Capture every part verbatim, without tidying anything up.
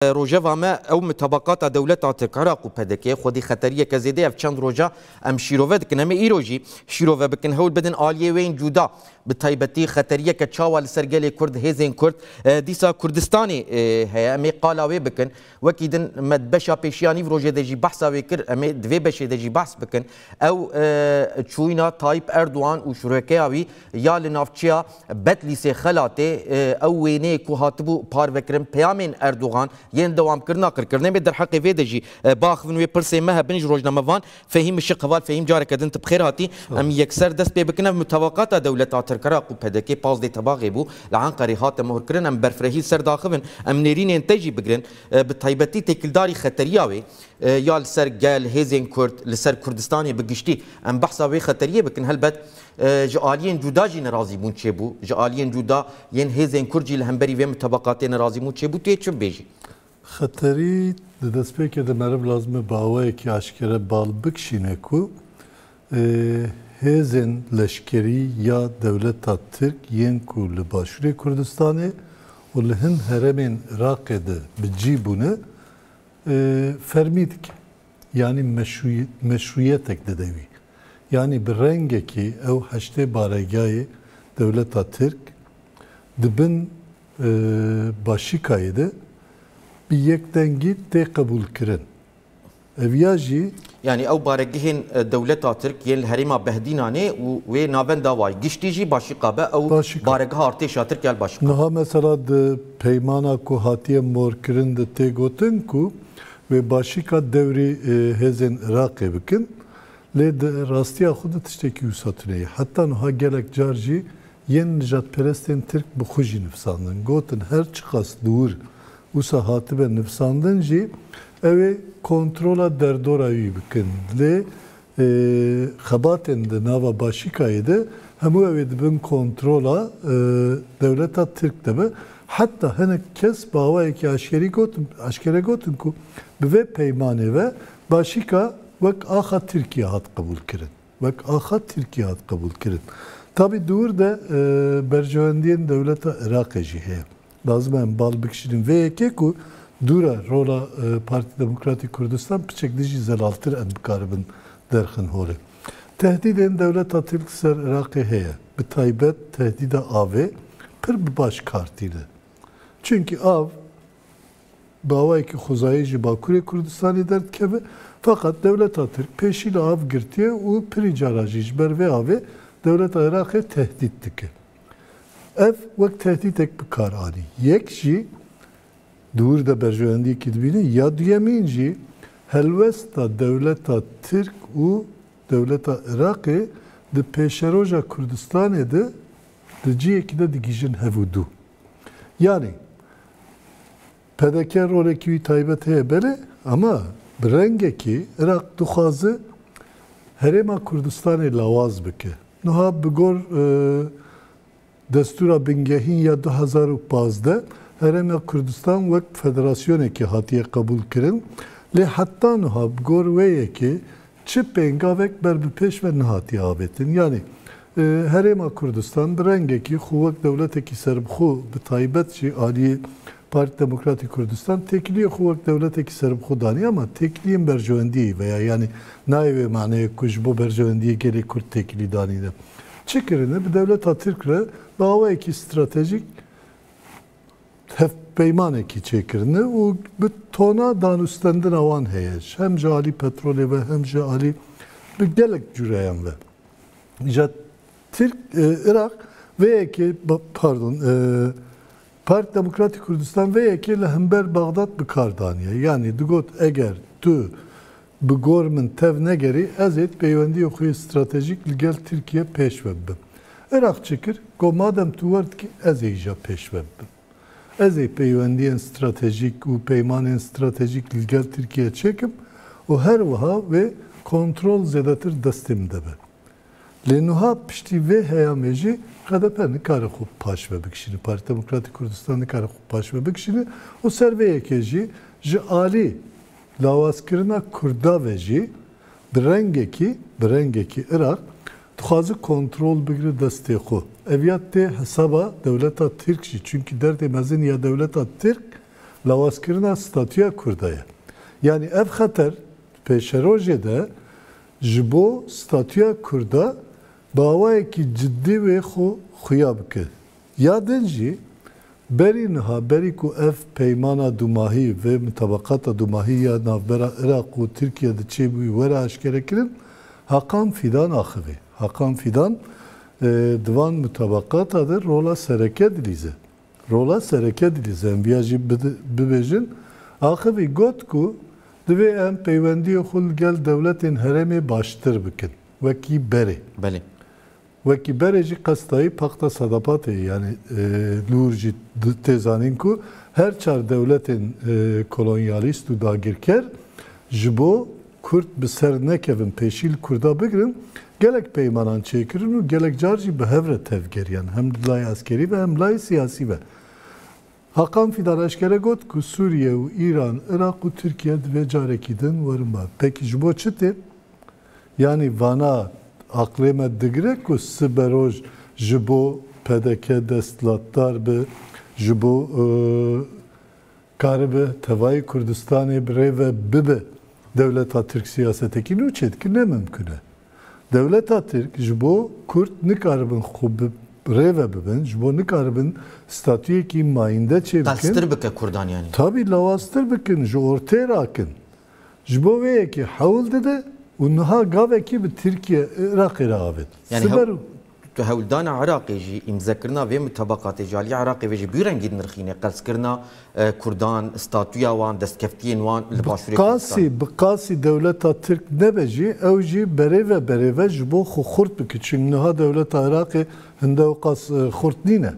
Rojeva me ew mutabakata dewleta Tirk, Iraq û P D K xwedî xeteriyeke zêde ev çend roja em şîrove dikin. Em ê îro jî şîrove bikin, hewl bidin aliyê wê yên cuda, bi taybetî xeteriyeke çawa li ser gelê Kurd, hêzên Kurd, e, dîsa Kurdistanê, e, heye. Em ê qala wê bikin. Wekî din me di beşa pêşiya nîv rojê de jî behsa wê kir. Em ê di vê beşê de jî behs bikin. Ew, e, çûyîna Tayyip Erdogan û şurwekeya wî ya li navçeya Betlîsê Xelatê, e, ew wêneyê ku hatibû parvekirin, peyamên Erdogan yên dewamkirina qirkirinê, em ê derheqê vê de jî, e, biaxivin, wê pirsê me hebin ji rojnamevan Fehîm Işık. Heval Fehîm, careke din tu bi xêr hatî. Sağ ol. Em yekser dest pê bikin, ev mutabakata dewleta Tirk, Iraq û P D K pazdeh Tebaxê bû, li Enqerê hate mohirkirin. Em berfirehî li ser daxivin, em nêrînên te jî bigirin, e, bi taybetî têkildarî xeteriya wê, e, ya li ser gel, hêzên Kurd, li ser Kurdistanê bi giştî. Em behsa wê xeteriyê bikin. Helbet, e, ji aliyên cuda jî nerazîbûn çêbû. Ji aliyên cuda yên hêzên Kurd jî li hemberî vê mutabakatê nerazîbûn çêbû. Tu yê çi bibêjî? Xeterî di destpêkê de meriv lazim e bi awayekî aşkere bal bikişîne ku, e, hêzên leşkerî ya dewleta Tirk yên ku li Başûrê Kurdistanê û li hin herêmên Iraqê de bi cî bûne, e, fermî dike. Yanî meşrûyî-, meşrûyetek dide wî. Yanî bi rengekî ew heştê baregayê dewleta Tirk di bin, e, başîkayê de bi yekdengî tê qebûlkirin. Ev ya jî Yanî ew baregihên, e, dewleta Tirk yên li herêma Behdînanê û wê navenda wayî giştî jî başîqa be, ew Başîqa. baregiha artêşa Tirk ya li başîqa. Niha mesela di peymana ku hatiye morkirin de tê gotin ku wê başîka dewrî, e, hêzên Iraqê bikin. Lê di rastiya xwe de tiştekî wisa tune ye. Heta niha gelek car jî yên nijadperestên Tirk bi xwe jî nivsandin. Gotin her çiqas dûr wisa hatibe nivsandin jî ew ê kontrola derdora wî bikin. Lê, e, xebatên di nava başîkayê de hemû ew ê di bin kontrola, e, dewleta Tirk de be. Heta hinek kes bi awayekî aşkerî gotin, aşkere gotin ku bi vê peymanê ve başîka wek axa Tirkiye hat qebûlkirin. Wek axa Tirkiye hat qebûlkirin. Tabî dûr de, e, berjewendiyên dewleta Iraqê jî heye. Lazim e em bal bikişînin vê yekê ku dûra rola, e, Partî Demokratîk Kurdistan piçek dijî zelaltir em bikaribin derxin holê. Tehdîdên dewleta Tirk ser Iraqê heye. Bi taybet tehdîda avê pir bi baş kar tîne. Çunkî av bi awayekî xwezayî ji Bakurê Kurdistanê derdikeve, feqet dewleta Tirk pêşî li av girtiye û pirî cara jî ji ber vê avê dewleta Iraqê tehdît dike. Ev wek tehdîtek bi kar anî. Yek jî dûr de berjewendiyekî dibîne, ya duyemîn jî helwesta dewleta Tirk û dewleta Iraqê di pêşeroja Kurdistanê de di cihekî de digihîjin hev û dû. Yanî P D K rolekî wî taybet heye belê, ama bi rengekî Iraq dixwaze herêma Kurdistanê lawaz bike. Niha bi gor, e, destûra bingehîn ya du hezar û pazdeh herêma Kurdistan wek federasyonekê hatiye qebûlkirin. Lê heta niha bi gor wê yekê çi pêngavek ber bi pêş ve nehatiye avêtin. Yanî, e, herêma Kurdistan bi rengekî xwe wek dewletekî serbixwe, bi taybet jî aliyê Partî Demokratîk Kurdistan têkiliyê xwe wek dewletekî serbixwe danî, ama têkiliyên berjewendiyê veya, yanî nayê wê maneyê ku ji bo berjewendiyê gelê Kurd têkilî danîne. Çi kirine? Bi dewleta Tirk re bi awayekî stratejîk hevpeymanekî çêkirine û bi tona danûstendina wan heye. Hem ji alî petrolê ve hem ji alî bi gelek cûreyan ve. Îca Tirk, e, Iraq vê yekê, ba-, pardon, e, Partî Demokratîk Kurdistan vê yekê li hember Baxdad bi kar daniye. Yanî digot, eger tu bi gor min tev negerî, ez ê peywendiyê xwe yê stratejîk li gel Tirkiye pêş ve bibim. Iraq çi kir? Got, madem tu wer dikî, ez ê îja pêş ve bibim. Ez ê peywendiyên stratejîk û peymanên stratejîk li gel Tirkiye çêkim û her wiha wê kontrol zêdetir destê min de be. Lê nuha piştî vê heyamê jî H D P nikare xwe paş ve bikişîne, Partî Demokratîk Kurdistan nikare xwe paş ve bikişîne û ser vê yekê jî ji alî lawazkirina Kurda ve jî bi rengekî, bi rengekî Iraq dixwaze kontrol bigire destê xwe. Ev ya tê hesaba dewleta Tirk jî, çunkî derdê mezin ya dewleta Tirk Lawazkirina statûya Kurda ye. Yanî ev xeter pêşerojê de ji bo statûya Kurda bi awayekî cidî wê xwe xuya bike. Ya din jî berî niha, berî ku ev peymana dûmahî, vê mutabakata dûmahî ya navbera Iraq û Tirkiye de çêbûyî were eşkerekirin, Hakan Fîdan axivî. Hakan Fîdan, e, di van mutabakata de rola sereke dilîze. Rola sereke dilîze, em viya jî bid-, bibêjin. Axivî got ku divê em peywendiyê xwe li gel dewletên herêmê baştir bikin, wekî berê. Belê. Wekî berê jî qestayî Pakta Sadapatê, yanî, e, li wir jî di-, tê zanîn ku her çar dewletên, e, kolonyalîst û dagirker ji bo Kurd bi ser nekevin, pêşî li Kurda bigirin, gelek peymanan çêkirin û gelek car jî bi hev re tevgeriyan, hem di layê eskerî ve hem layê siyasî ve. Hakan Fîdan eşkere got ku Sûriye û Îran, Iraq û Tirkiye divê carekî din werin ba. Pekî ji bo çi tê? Yanî vana aqlê me digire ku siberoj ji bo P D K desthilatdar be, ji bo, e, karibe tevayî Kurdistanê bi rê ve bibe dewleta Tirk siyasetekî nû çêdike, ne mimkun e. Dewleta Tirk ji bo Kurd nikaribin xwe bi rê ve bibin, ji bo nikaribin statuyekî mayînde çêbikin. Qelstir bike Kurdan yanî. Tabî lawaztir bikin, ji ortê rakin. Ji bo vê yekê hewl dide û niha gavekî bi Tirkiye, Iraqê re avêt. Yanî Siber hew-, û tu hewldana Iraqê jî, îmzekirina vê mutabakatê jî alî Iraqê ve jî bi wî rengî dinirxîne, qelskirina, e, Kurdan, statuya wan, destkeftiyên wan li Başûrê Kurdistanê. Bi qasî, bi qasî dewleta Tirk nebe jî, ew jî berê ve berê ve ji bo xwe xurt bike. Çimk niha dewleta Iraqê hinde ew qas, e, xurt nîne.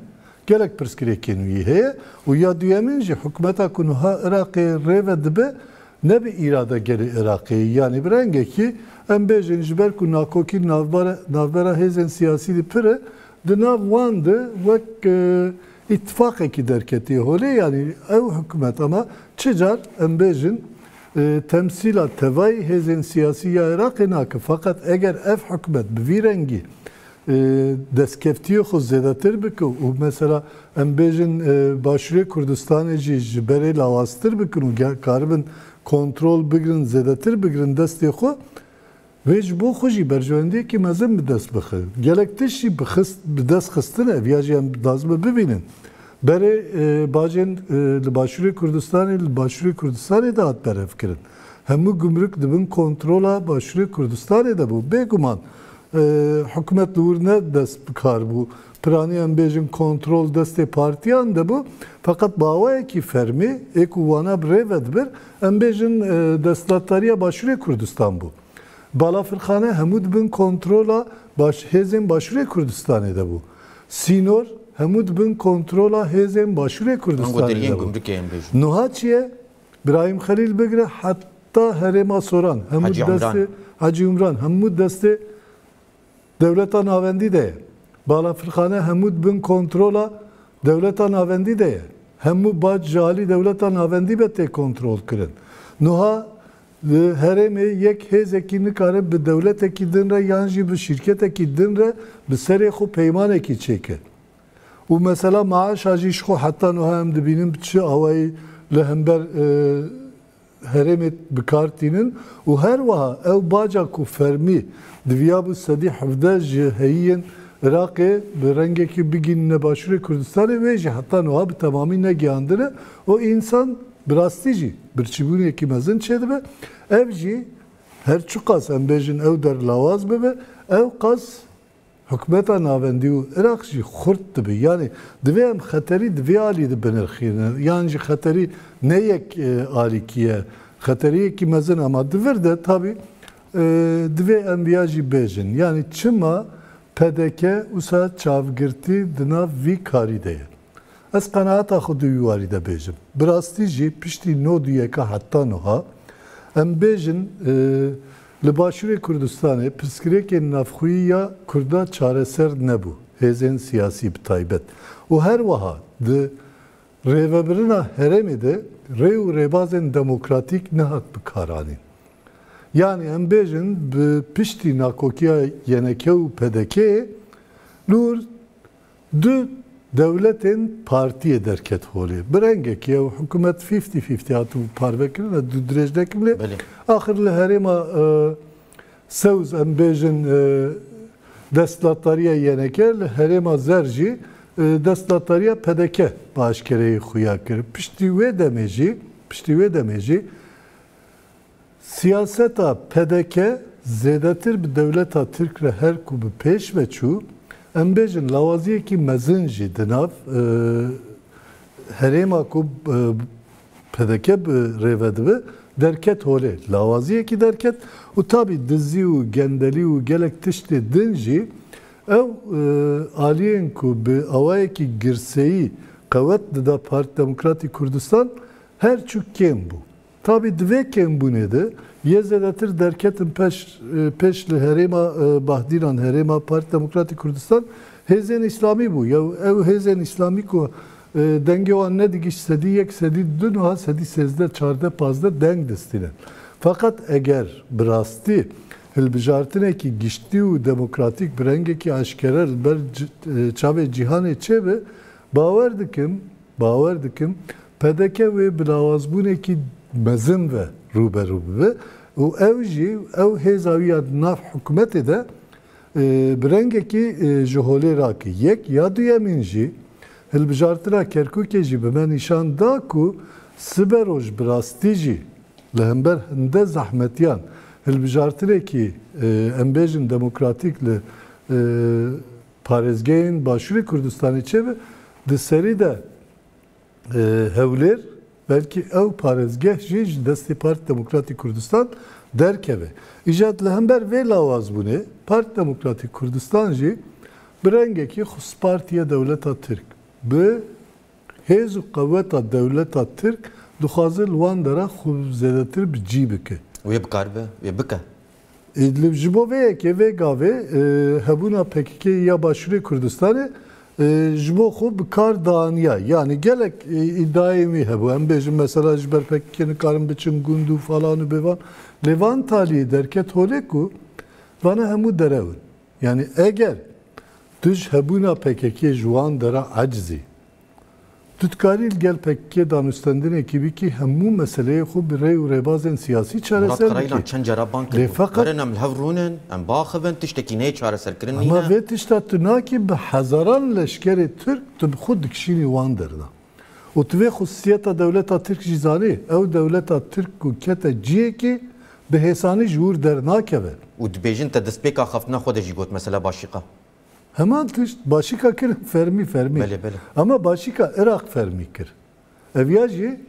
Gelek pirsgirêkên wî heye û ya duyemîn jî hikûmeta ku niha Iraqê rê ve dibe, ne bi îrada gelê Iraqê ye. Yanî bi rengekî em bêjin ji ber ku nakokî navbera, navbera hêzên siyasî de pir e, di nav wan de wek, e, îtifaqekî derketiye holê. Yanî ew hikûmet ama çi car em bêjin, e, temsîla tevayî hêzên siyasî ya Iraqê nake. Feqet eger ev hikûmet bi vî rengî e, destkeftiyê xwe zêdetir bike û mesela em bêjin, e, Başûrê Kurdistanê jî ji berê lawaztir bikin û ge-, karibin kontrol bigirin, zêdetir bigirin destê xwe, wê ji bo xwe jî berjewendiyekî mezin bi dest bixe. Gelek tişt jî bi xist, bi dest xistine, ev ya jî em lazim e bibînin. Berê, e, bacên, e, li Başûrê Kurdistanê, li Başûrê Kurdistanê de hat berhevkirin. Hemû gumruk dibin kontrola Başûrê Kurdistanê de bû. Bêguman, e, hikûmet li wir ne dest bi kar bû. Piranî em bêjin kontrol destê partiyan de bû. Feqet bi awayekî fermî, ê ku wana bi rê ve dibir, em bêjin, e, desthilatdariya Başûrê Kurdistan bû. Balafirxane hemû di bin kontrola baş-, hêzên Başûrê Kurdistanê de bû. Sînor hemû di bin kontrola hêzên Başûrê Kurdistanê de bû. Ango deriyên gumrukê em bêjin. Niha çi ye? Birahîm Xelîl bigire heta herêma Soran. Hemû Hacî Umran. Destê Hacî Umran, hemû destê dewleta navendî de ye. Balafirxane hemû di bin kontrola dewleta navendî de ye. Hemû bac ji alî dewleta navendî be tê kontrol kirin. Niha li herêmê yek hêzekî nikare bi dewletekî din re yan jî bi şîrketekî din re bi serê xwe peymanekî çêke. Û mesela maaşa jî ji xwe heta niha em dibînin bi çi awayî li hember, e, herêmê bi kar tînin û her wiha ew baca ku fermî diviyabû sedî hevdeh ji heyiyên Iraqê bi rengekî bigihînine Başûrê Kurdistanê, wê jî heta niha bi temamî negihandine û însan bi rastî jî birçîbûnekî mezin çêdibe. Ev jî her çiqas em bêjin ew der lawaz bibe, ew qas Hikûmeta navendî û Iraq jî xurt dibe. Yanî divê em xeterî di vê alî de binirxînin. Yan jî xeterî ne yek, e, alîkî ye. Xeteriyekî mezin ama di vir de tabî, e, divê em viya jî bêjin. Yanî çima P D K wisa çavgirtî di nav vî karî de ye? Ez qenaeta xwe di wî warî de bêjim. Bi rastî jî piştî nod û yeka heta niha, em bêjin, e, li Başûrê Kurdistanê pirsgirêkên navxweyî ya Kurda çareser nebû. Hêzên siyasî bi taybet. Û her wiha di rêvebirina herêmê de rê û rêbazên demokratîk nehat bikaranîn. Yanî em bêjin bi piştî nakokiya Y N K û P D K'ê li wir du dewletên partiyê derket holê. Bi rengekî ew hikûmet fifty fifty hatibû parvekirin, ez dû dirêj nekim lê Belê. axir li herêma, e, Sewz, em bêjin, e, desthilatdariya Y N K, li herêma Zer jî, e, desthilatdariya P D K bi aşkereyî xuya kir. Piştî wê demê jî, piştî wê demê jî siyaseta P D K zêdetir bi dewleta Tirk re her ku bi pêş ve çû, em bêjin lawaziyekî mezin jî di nav, e, herêma ku, e, P D K bi rê ve dibe, derket holê. Lawaziyekî derket û tabî dizî û gendelî û gelek tiştê din jî ew, e, aliyên ku bi awayekî girseyî qewet dida Partî Demokratîk Kurdistan her çû kêm bû. Tabî di vê kêmbûnê de yê zêdetir derketin peş, e, pêş li herêma, e, Bahdîran, herêma Partî Demokratîk Kurdistan, hêzên îslamî bû. Ya ew hêzên îslamî ku, e, dengê wan nedigîşt sedî yek, sedî du, niha sedî sêzdeh, çardeh, pazdeh deng distînin. Feqet eger bi rastî hilbijartinekî giştî û demokratîk bi rengekî aşkere li ber ci-, e, çavê cîhanê çêbe, bawer dikim, bawer dikim, P D K wê bi lawazbûnekî mezin ve rûberû bibe û ew jî, ew hêza wî ya di nav hikûmetê de, e, bi rengekî, e, ji holê rake. Yek, ya duyemîn jî, hilbijartina Kerkûkê jî bi me nîşan da ku siberoj bi rastî jî li hember hinde zehmetiyan hilbijartinekî, e, em bêjin demokratîk li, e, parêzgehên Başûrê Kurdistanê çêbe, di serî de, e, Hewlêr, belkî ew parêzgeh jî ji destê Partî Demokratîk Kurdistan derkeve. Îjad li hember vê lawazbûnê Partî Demokratîk Kurdistan jî bi rengekî xuspartiye dewleta Tirk, bi hêz û qeweta dewleta Tirk dixwaze li wan dera xwe zêdetir bi cî bike. Wê bikaribe, wê bike. Ê, li, ji bo vê yekê, vê gavê, e, hebûna P K K ya Başûrê Kurdistanê, e, ji bo xwe bi kar daniya. Yanî gelek, e, îdiayên wî hebû. Em bêjin mesela ji ber P K K nikarin biçin gund û falan û bêvan. Lê van taliyê derket holê ku vana hemû derew in. Yanî eger tu ji hebûna P K K ji wan dera ecizî, tu dikarî li gel P K K danûstendinekî bikî, hemû meseleyê xwe bi rê û rêbazên siyasî Murat çareser Karaylan bikî. Çend cara ban kir. Lê feqet Werin em li hev rûnin, em biaxivin, tiştekî neyê çareserkirin nîne. Ama vê tişta tu nakî bi hezaran leşkerê Tirk tu bi xwe dikişînî wan derda. Û tu vê xusûsiyeta dewleta Tirk jî zanî, ew dewleta Tirk ku kete ciyekî bi hêsanî ji wir dernakeve. Û dibêjin te destpêka xeftina xwe de jî got mesela Başîqa. Heman tişt, Başîqa kirin fermî, fermî. Belê, belê. Ama Başîqa Iraq fermî kir. Ev ya jî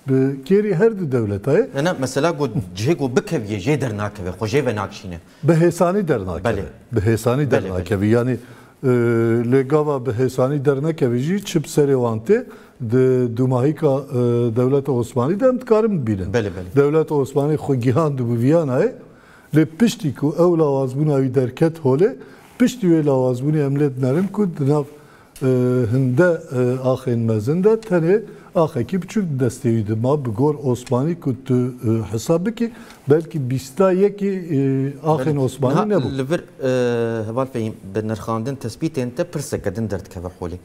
bi kêrî her du dewleta ye. Ne, ne, mesela got cihê ku bikeviyê jê dernakeve, xwe jê venakişîne. Bi hêsanî dernakeve. Belê. Bi hêsanî Belê, belê. dernakeve. Yanî, e, lê gava bi hêsanî dernekeve jî çi bi serê wan tê, di dûmahîka, e, dewleta Osmanî de em dikarin bibînin. Belê, belê. Dewleta Osmanî xwe gihand û bi viya nayê. Lê piştî ku ew lawazbûna wî derket holê, piştî wê lawazbûnê em lê dinerin ku di nav, e, hinde, e, axên mezin de tenê axekî biçûk di destê wî de ma. Bi gor Osmanî ku tu, e, hesab bikî, belkî bîsta yekî, e, axên Belê. Osmanî Niha nebû. Li vir, e, Heval Fehîm, bi nirxandin tespîtên te pirseke din derdikeve holê.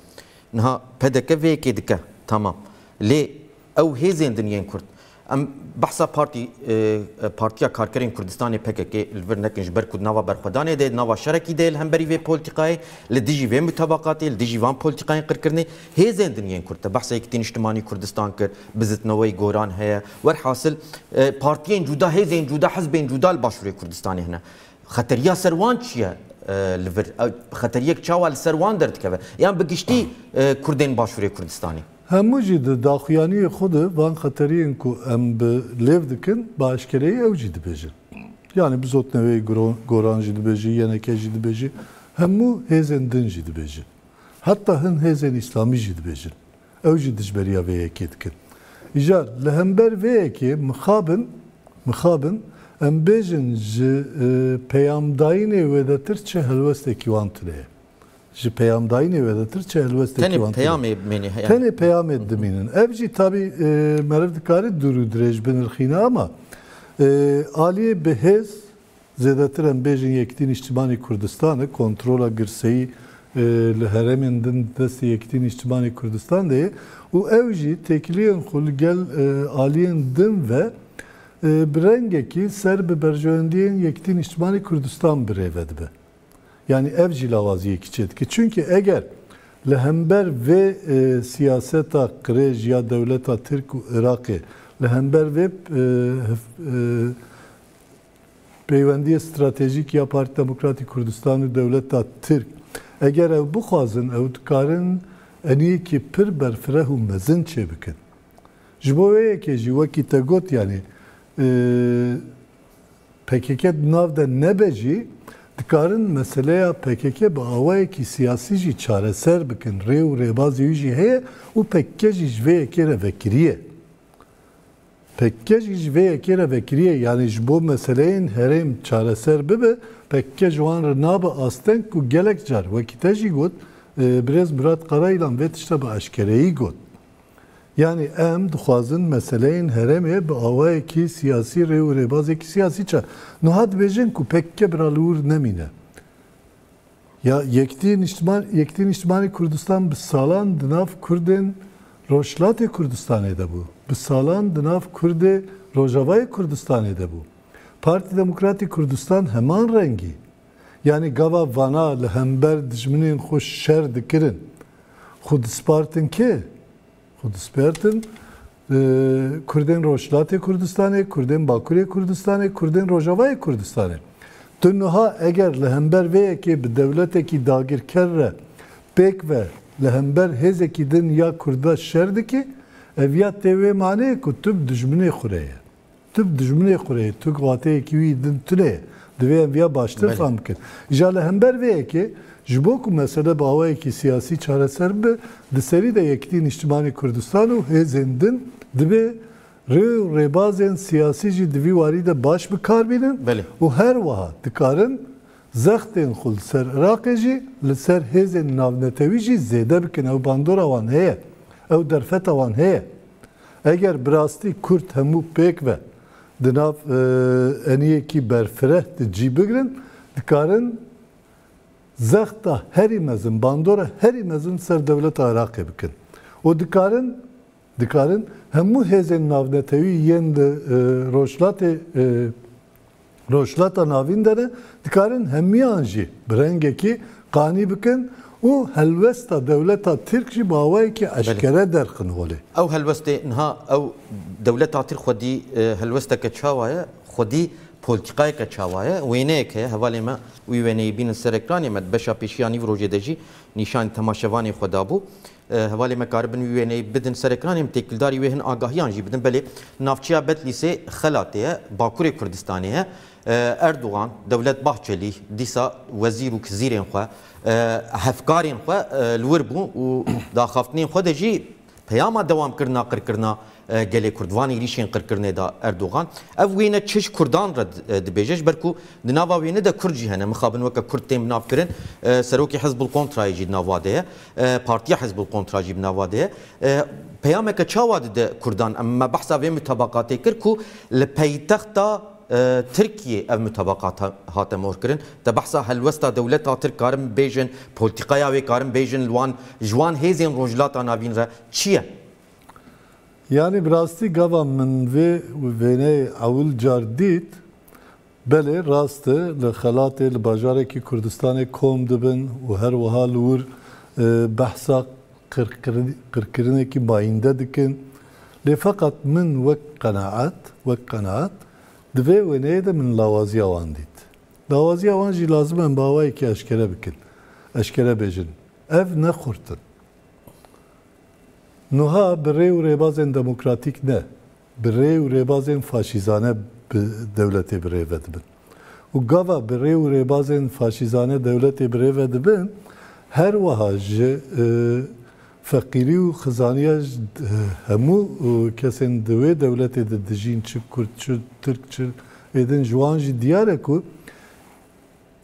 Niha P D K vê yekê dike, tamam. Lê ew hêzên din yên Kurd. Em behsa partî, e, e, Partiya Karkerên Kurdistanê P K K li vir nekin, ji ber ku di nava berxwedanê de, di nava şerekî de li hemberî vê polîtîkayê, li dijî vê mutabakatê, li dijî van polîtîkayên qirkirinê, hêzên din yên Kurd. Te behsa Yekîtî Niştimanî Kurdistan kir, Bizitnewey Goran heye. Werhasil, e, partiyên cuda, hêzên cuda, hizbên cuda li Başûrê Kurdistanê hene. Xeteriya ser wan çi ye, e, li vir? Ew xeteriyek çawa li ser wan derdikeve? Yan bi giştî, e, Kurdên Başûrê Kurdistanê? Hemû jî di daxuyaniyê xwe de van xeteriyên ku em bi lêv dikin, bi aşkereyî ew jî dibêjin. Yanî Bizotneweyê Gro-, Goran jî dibêjî, Y N K jî dibêjî, hemû hêzên din jî dibêjin. Heta hin hêzên îslamî jî dibêjin. Ew jî dijberiya vê yekê dikin. Îcar li hember vê yekê mixabin, mixabin em bêjin ji, e, peyamdayînê wêdetir çi helwestekî wan tune ye. Ji peyamdayînê wêdetir çi helwestekî Tenê wan tune ye. peyamê mênê heye. Tenê peyamê dimînin. Ev jî tabî, e, meriv dikare dûr û dirêj binirxîne ama, e, aliyê bi hêz Zêdetir em bêjin Yekîtî Nîştimanî Kurdistanê kontrola girseyî e, li herêmên din destê Yekîtî Nîştimanê Kurdistan de ye û ew jî têkiliyên xwe li gel, e, aliyên din ve, e, bi rengekî ser bi berjewendiyên Yekîtî Nîştimanê Kurdistan bi rê ve dibe. Yanî ev jî lawaziyekî çêdike. Çimkî eger li hember vê, e, siyaseta qirêj ya dewleta Tirk û Iraqê, li hember vê, e, hif-, e, peywendiyê stratejîk ya Partî Demokratîk Kurdistan û dewleta Tirk, eger ew bixwazin, ew dikarin eniyekî pir berfireh û mezin çêbikin. Ji bo wê yekê jî wekî te got, yanî, e, P K K di nav de nebe jî, dikarin meseleya P K K bi awayekî siyasî jî çareser bikin. Rê û rêbazê wî jî heye û P K K jî ji vê yekê re vekirî ye. P K K jî ji vê yekê re vekirî ye. Yanî ji bo meseleyên herêm çareser bibe, P K K ji wan re nabe asteng ku gelek car, wekî te jî got, e, birêz Murat Karayilan vê tişta bi eşkereyî got. Yanî em dixwazin meseleyên herêmê bi awayekî siyasî, rê û rêbazekî siyasî ça-, niha dibêjin ku P K K bira li wir nemîne. Ya Yekîtî Nîştiman-, Yekîtî Nîştimanê Kurdistan bi salan di nav Kurdên Rojhilatê Kurdistanê de bû. Bi salan di nav Kurdê Rojavayê Kurdistanê de bû. Partî Demokratîk Kurdistan heman rengî. Yanî gava vana li hember dijminên xwe şer dikirin, xwe dispartin kê? Xwe dispartin, e, Kurdên Rojhilatê Kurdistanê, Kurdên Bakurê Kurdistanê, Kurdên Rojavayê Kurdistanê. Tu niha eger li hember vê yekê bi dewletekî dagirker re pêk ve li hember hêzekî din ya Kurda şer dikî, ev ya tê wê maneyê ku tu bi dijminê xwe re ye. Tu bi dijminê xwe re yî, tu wateyekî wî din tune ye. Divê em viya baştir Belê. fam bikin. Îja li hember vê yekê, ji bo ku mesele bi awayekî siyasî çareser bibe, di serî de Yekîtî Nîştimanê Kurdistan û hêzên din divê rê û rêbazên siyasî jî di vî warî de baş bi kar bînin Belê. û her wiha dikarin zextên xwe li ser Iraqê jî, li ser hêzên navnetewî jî zêde bikin. Ew bandora wan heye, ew derfeta wan heye. Eger bi rastî Kurd hemû pêk ve di nav, e, eniyekî berfireh de cî bigrin, dikarin zexta herî mezin, bandora herî mezin ser dewleta Iraqê bikin. Û dikarin, dikarin hemû hêzên navnetewî yên li, e, Rojhilatê, e, Rojhilata Navîn de ne, dikarin hemiyan jî bi rengekî qanî bikin û helwesta dewleta Tirk jî bi awayekî Belê. eşkere derxin holê. Ew helwestê niha, ew dewleta Tirk xwedî, e, helwesteke çawa ye, xwedî polîtîkayeke çawa ye, wêneyek heye, hevalê me wî wêneyê bînin ser ekranê me, di beşa pêşiya nîvrojê de jî nîşanî temaşevanê xwe dabû. E, hevalê me karibin wî wêneyê bidin ser ekranê, em têkildarî wê hin agahiyan jî bidin. Belê, navçeya Betlîsê Xelatê ye, Bakurê Kurdistanê ye. E, Erdogan, Dewlet Bahçelî, dîsa wezîr û kizîrên xwe, e, hevkarên xwe, e, li wir bû û di axaftinên xwe de jî peyama dewamkirina qirkirina, e, gelê Kurd, van êrîşên qirkirinê de Erdogan. Ev wêne çi ji Kurdan re di-, e, dibêje, ji ber ku di nava wêne de Kurd jî hene. Mixabin weke Kurd tên bi nav kirin, e, serokê Hizbul Kontrayê jî di nava de ye. E, Partiya Hizbul Kontra jî bi nava de ye. E, peyameke çawa dide Kurdan? Em, me behsa vê mutabakatê kir ku li peytexta, e, Tirkiyê ev mutabakat ha-, hate morkirin. Te behsa helwesta dewleta Tirk karin bêjin, polîtîkaya wê karin bêjin, li wan, ji wan hêzên Rojhilata Navîn re çi ye? Yanî bi rastî gava min vê wêneyê ewil car dît, belê rast e, li Xelatê, li bajarekî Kurdistanê kom dibin û her wiha li wir, e, behsa qirkirin-, qirkirinekî mayînde dikin. Lê feqet min wek qenaet, wek qenaet, di vê wêneyê de min lawaziya wan dît. Lawaziya wan jî lazim em bi awayekî eşkere bikin, eşkere bêjin. Ev ne xurt in. Nuha bi rê û rêbazên demokratîk ne, bi rê û rêbazên faşîzane bi dewletê bi rê ve dibin. Û gava bi rê û rêbazên faşîzane dewletê bi rê ve dibin, her wiha ji, e, feqîrî û xizaniya ji, e, hemû, e, kesên di wê dewletê de dijîn, çi Kurd, çi Tirk, çi êdin, ji wan jî diyar e ku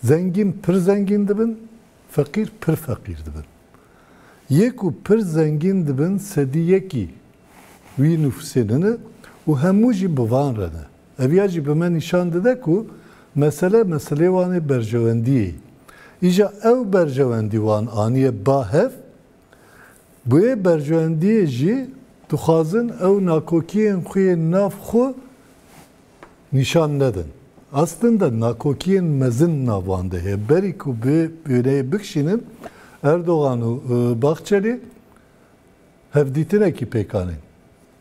zengîn pir zengîn dibin, feqîr pir feqîr dibin. Yê ku pir zengîn dibin, sedî yekî wî nufusê nine û hemû jî bi van re ne. Ev ya jî bi me nîşan dide ku mesele, meselê wan ê berjewendiyê ye. Îja ew berjewendî wan aniye ba hev, bi wê berjewendiyê jî dixwazin ew nakokiyên xwe yên nav xwe nîşan nedin. Aslında nakokiyên mezin nav wan de heye. Berî ku bi wêneyê bikişînin, Erdogan û, e, Bahçelî hevdîtinekî pêk anîn.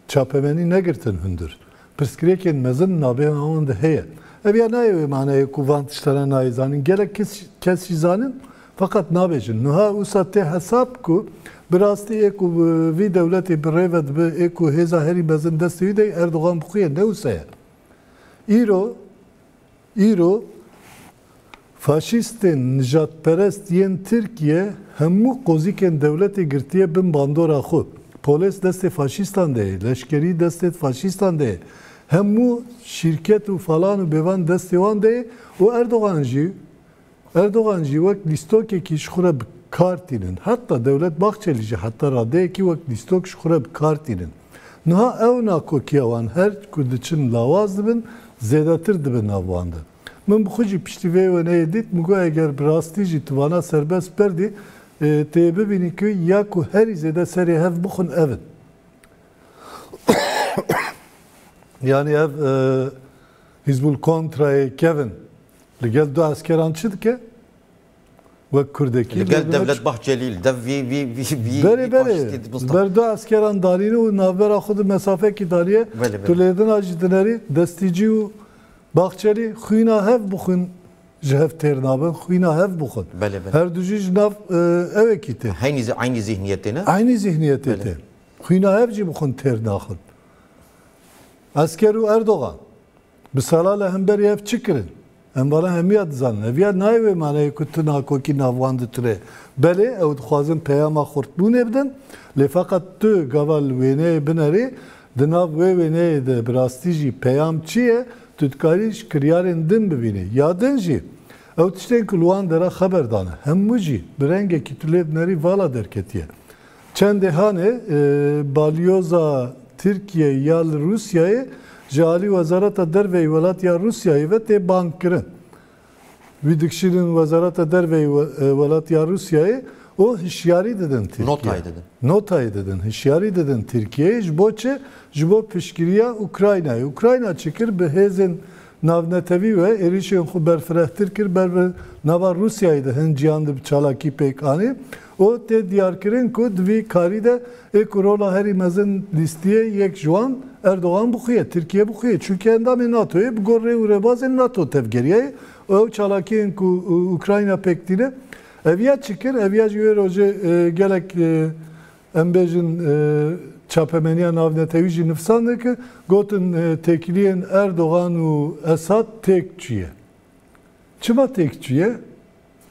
Çapemenî negirtin hundir. Pirsgirêkên mezin navbêna wan de heye. Ev ya nayê wê maneyê ku van tiştana nayê zanîn. Gelek kes, kes jî zanin, feqet nabêjin. Niha wisa tê hesab ku bi rastî ê ku bi vî dewletê bi rê ve dibe, ê ku hêza herî mezin destê wî de, Erdogan bi xwe ye, ne wisa ye. Îro, îro faşîstên nijadperest yên Tirkiye hemû qozîkên dewletê girtiye bin bandora xwe. Polês destê faşîstan de ye, leşkerî destê faşîstan de ye. Hemû şîrket û falan û bêvan destê wan de ye û Erdogan jî, Erdogan jî wek lîstokekî ji xwe re bi kar tînin. Heta Dewlet Bahçelî jî heta radeyekî wek lîstok ji xwe re bi kar tînin. Niha ew nakokiya wan her ku diçin lawaz dibin, zêdetir dibe nav wan de. Min bi xwe jî piştî vê wêneyê dît, min got, eger bi rastî jî tu vana serbest berdî, e, tê bibînî ku ya ku herî zêde serê hev bixwin ev in. Yani ev, e, Hizbul Kontrayê kevin li gel du eskeran çi dike? Wek Kurdekî Li gel lê demek Devlet Bahçelî, li dev vî, vî, vî, vî, Berê, vî berê. faşîstî dibistanê. Ber du eskeran danîne û navbera xwe di mesafekî daniye. Belê, belê. Tu lêdina jî dinêrî, destîcî û Bahçelî xwîna hev bixwin ji hev têr nabin, xwîna hev bixwin. Belê, belê. Her du jî ji nav, e, ewekî tê. Heynî zi-, eynî zihniyetê ne? Eynî zihniyetê Belê. tê. Xwîna hev jî bixwin têr naxin. Esker û Erdogan. Bi sala li hemberî ev çi kirin? Em vana hemiya dizanin. Ev ya nayê wê maneyê ku tu nakokî nav wan de tune. Belê, ew dixwazin peyama xurtbûnê bidin. Lê feqet tu gava li wêneyê binerî, di nav wê wêneyê de bi rastî jî peyam çi ye? Tu dikarî ji kiryarên din bibînî. Ya din jî, ew tiştên ku li wan dera xeber dane, hemû jî bi rengekî tu lê dinerî vala derketiye. Çendê hanê, e, balyoza Tirkiye ya li Rûsyayê ji alî Wezareta Derve yê welat ya Rûsyayê ve tê bang kirin. Wî dikişînin Wezareta Derve yê we-, e, welat ya Rûsyayê û hişyarî didin Tirkiye. Notayê didin. Notayê didin, hişyarî didin Tirkiyeyê. Ji bo çi? Ji bo piştgiriya Ukraynayê. Ukrayna çi kir? Bi hêzên navnetewî ve êrîşên xwe berfirehtir kir, ber bi nava Rûsyayê de hin ciyan de bi çalakî pêk anî û tê diyarkirin ku di vî karî de ê ku rola herî mezin lîstiyê yek ji wan Erdogan bixuye, Tirkiye bixuye. Çunke endamê NATOyê bi gor rê û rêbazên NATO tevgeriyaye û ew çalakiyên ku, û, Ukrayna pêk tîne, ev ya çi kir? Ev ya ji wê rojê, e, gelek, e, em bêjin, e, çapemeniya navnetewî jî nivîsandin ku gotin, e, têkiliyên Erdogan û Esad têk çûye. Çima têk çûye?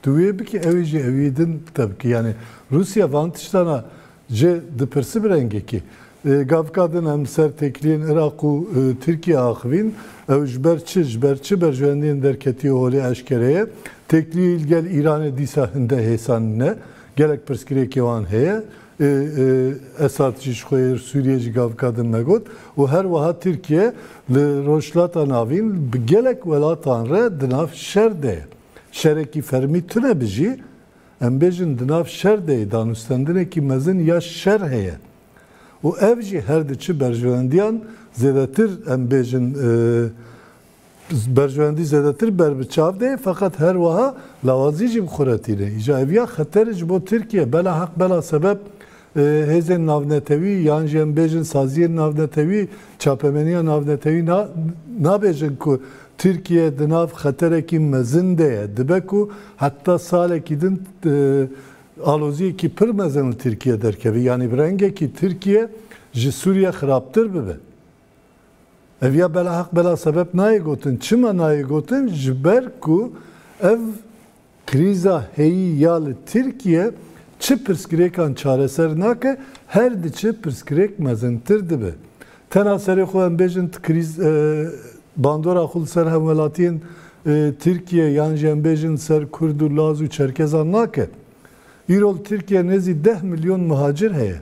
Tu wê bikî, ew ê jî ewî din te bikî. Yani Rûsya van tiştana ji dipirsi bi rengekî. E, gavka din em ser têkiliyên Iraq û, e, Tirkiye axivîn. Ew ji ber çi, ji ber çi berjewendiyên derketiye holê eşkere ye? Têkiliyê li gel Îranê dîsa hinde hêsan nîne. Gelek pirsgirêkê wan heye. E, e, Esad jî ji xwe yê Sûriye jî gavka din me got. Û her wiha Tirkiye li Rojhilata Navîn bi gelek welatan re di nav şer de ye. Şerekî fermî tune bi jî, em bêjin di nav şer de ye, danûstendinekî mezin ya şer heye. Û ev jî her diçi berjewendiyan zêdetir, em bêjin, e, berjewendî zêdetir ber bi çav de ye, feqet her wiha lawazî jî bi xwe re tîne. Îja ev ya xeter ji bo Tirkiye, bela heq bela sebeb, e, hêzên navnetewî yan jî em bêjin saziyên navnetewî, çapemeniya navnetewî na-, nabêjin ku Tirkiye di nav xeterekî mezin de ye. Dibe ku heta salekî din, e, aloziyekî pir mezin li Tirkiye derkeve. Yanî bi rengekî Tirkiye ji Sûriye xirabtir bibe. Ev ya bela heq bela sebeb nayê gotin. Çima nayê gotin? Ji ber ku ev krîza heyî ya li Tirkiye çi pirsgirêkan çareser nake, her diçe pirsgirêk mezintir dibe. Tena serê xwe em bêjin krîz, e, bandora xwe li ser hemwelatiyên, e, Tirkiye yan jî em bêjin ser Kurd û Laz û Çerkezan nake. Îro li Tirkiye nêzî deh milyon muhacir heye.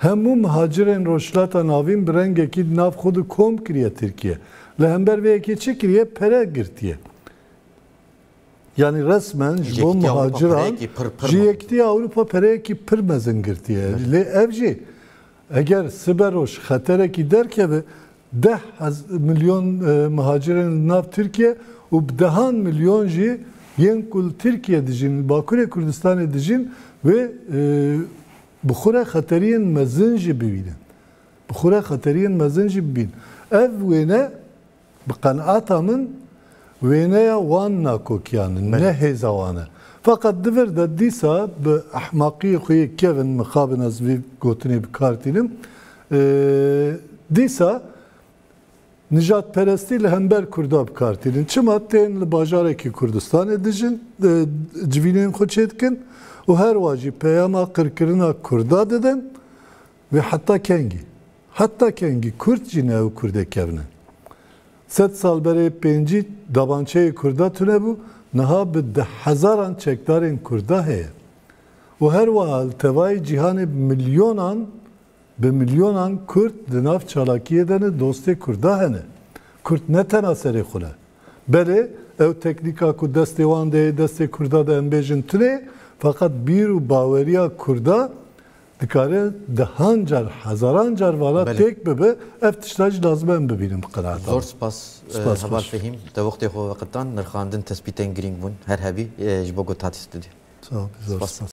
Hemû muhacirên Rojhilata Navîn bi rengekî di nav xwe de kom kiriye Tirkiye. Li hember vê yekê çi kiriye? Pere girtiye. Yani resmen ji bo muhaciran ji Yekîtiya Ewropa pereyekî pir mezin girtiye. Lê ev jî eger sibe roj xeterekî derkeve, deh milyon e, muhacirên li nav Tirkiye û bi dehan milyon jî yên ku li Tirkiye dijîn, li Bakurê Kurdistanê dijîn wê e, bi xwe re xeteriyên mezin jî bibînin. Bi xwe re xeteriyên mezin jî bibîn. Ev wêne bi qenaeta min wêneya wan nakokiyan in, ne hêza wan e. Feqet di vir de dîsa bi ehmaqiyê xwe yê kevin, mixabin ez vî gotinê bi kar tînim, e, dîsa nijadperestî li hember Kurda bi kar tînin. Çima tên li bajarekî Kurdistanê dijin, e, civînên xwe çêdikin û her wa jî peyama qirkirina Kurda didin. Wê heta kengî? Heta kengî Kurd jî ne ew Kurdê kevin e? Sed sal berê pêncî dabançeyê Kurda tune bû, niha bi deh hezaran çekdarên Kurda heye. Û her wiha li tevayê cîhanê bi milyonan, bi milyonan Kurd di nav çalakiyê de ne, dostê Kurda hene. Kurd ne tena serê xwe ne. Belê, ew teknîka ku destê wan de ye, destê Kurda de em bêjin tune ye, feqet bîr û baweriya Kurda dikare dehan car, hezaran car vala têk bibe, ev tişta jî lazim e em bibînin bi qenaeta. Zor spas, e, Heval Fehîm, te wextê xwe veqitan, nirxandin tespîtên girîng bûn, her hebî, e, ji bo ku hatî stûdyo. Sağ ol, zor spas.